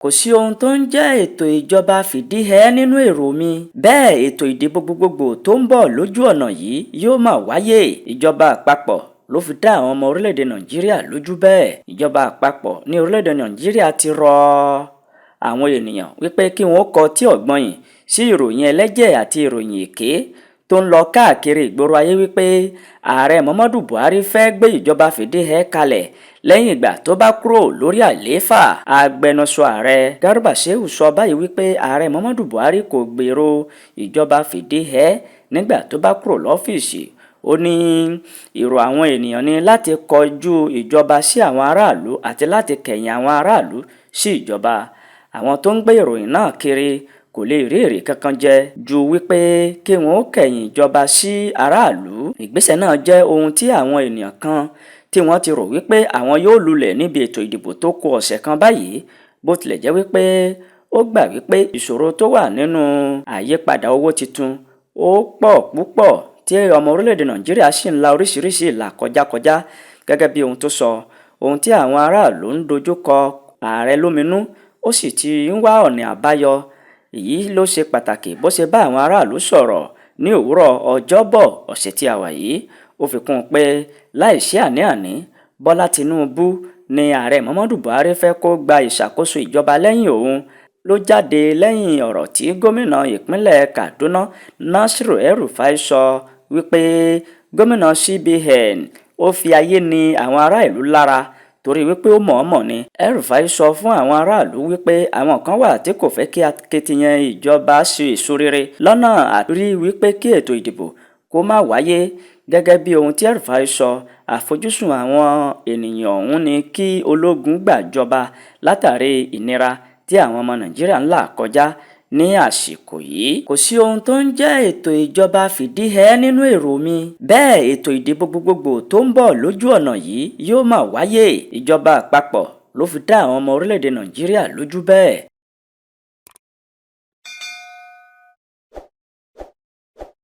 Kò sí ohun tó ń jẹ́ ètò ìjọba fìdíhẹẹ́ nínú èrò mi. Bẹ́ẹ̀ ètò ìdìbò gbogbogbò tó ń bọ̀ lójú ọ̀nà yìí yóò máa wáyé. Ìjọba àpapọ̀ ló fi dá àwọn ọmọ orílẹ̀-èdè Nàìjíríà lójú bẹ́ẹ̀. Ìjọba àpapọ̀ ní orílẹ̀-èdè Nàìjíríà ti rọ àwọn ènìyàn wípé kí wọ́n kọ tí ọ̀gbọ̀nyìn sí ìròyìn ẹlẹ́jẹ̀ àti ìròyìn èké tó ń lọ káàkiri ìgboro ayé wípé Ààrẹ Muhammadu Buhari fẹ́ gbé ìjọba fìdíhẹẹ́ kalẹ̀ lẹ́yìn ìgbà tó bá kúrò lórí àlééfà. Agbẹnusọ ààrẹ Garba Shehu sọ báyìí wípé Ààrẹ Muhammadu Buhari kò gbèrò ìjọba fìdíhẹẹ́ nígbà tó bá kúrò lọ́fíìsì. Ó ní èrò àwọn ènìyàn ní láti kọjú ìjọba sí àwọn aráàlú àti láti kẹ̀yìn àwọn aráàlú sí ìjọba. Àwọn tó ń gbé ìròyìn náà kiri kò lè rí èrè kankan jẹ ju wípé kí wọ́n ó kẹ̀yìn ìjọba sí aráàlú. Ìgbésẹ̀ náà jẹ́ ohun tí àwọn ènìyàn kan tí wọ́n ti rò wípé àwọn yóò lulẹ̀ níbi ètò ìdìbò tó kù ọ̀sẹ̀ kan báyìí. Bó tilẹ̀ jẹ́ wípé ó gbà wípé ìṣòro tó wà nínú àyípadà owó tuntun ó pọ̀ púpọ̀ tí ọmọ orílẹ̀-èdè Nàìjíríà sì ń la oríṣiríṣi ìlà kọjá kọjá gẹ́gẹ́ bí ohun tó sọ. Ohun tí àwọn aráàlú ń dojú kọ ààrẹ lóminú, ó sì ti ń wá ọ̀nà àbáyọ. Èyí ló ṣe pàtàkì bó ṣe bá àwọn aráàlú sọ̀rọ̀ ní òwúrọ̀ Ọjọ́bọ̀ ọ̀sẹ̀ tí a wà yìí. Ó fi kún un pé láìsí àní-àní, Bọ́lá Tinubu ní Ààrẹ Muhammadu Buhari fẹ́ kó gba ìṣàkóso ìjọba lẹ́yìn òun ló jáde lẹ́yìn ọ̀rọ̀ tí gómìnà ìpínlẹ̀ Kaduna Nasir El-Rufai sọ wípé gómìnà CBN ó fi ayé ni àwọn ará ìlú lára torí wípé ó mọ̀ọ́mọ̀ ni. El-Rufai sọ fún àwọn aráàlú wípé àwọn kan wà tí kò fẹ́ kí akitiyan ìjọba so èso rere lọ́nà àrí wípé kí ètò ìdìbò kó má wáyé. Gẹ́gẹ́ bí ohun tí El-Rufai sọ, àfojúsùn àwọn ènìyàn ọ̀hún ni kí ológun gbàjọba látàrí ìnira tí àwọn ọmọ Nàìjíríà ń là kọjá ní àsìkò yìí. Kò sí ohun tó ń jẹ́ ètò ìjọba fìdíhẹẹ́ nínú èrò mi. Bẹ́ẹ̀ ètò ìdìbò gbogbogbò tó ń bọ̀ lójú ọ̀nà yìí yóò máa wáyé. Ìjọba àpapọ̀ ló fi dá àwọn ọmọ orílẹ̀-èdè Nàìjíríà lójú bẹ́ẹ̀.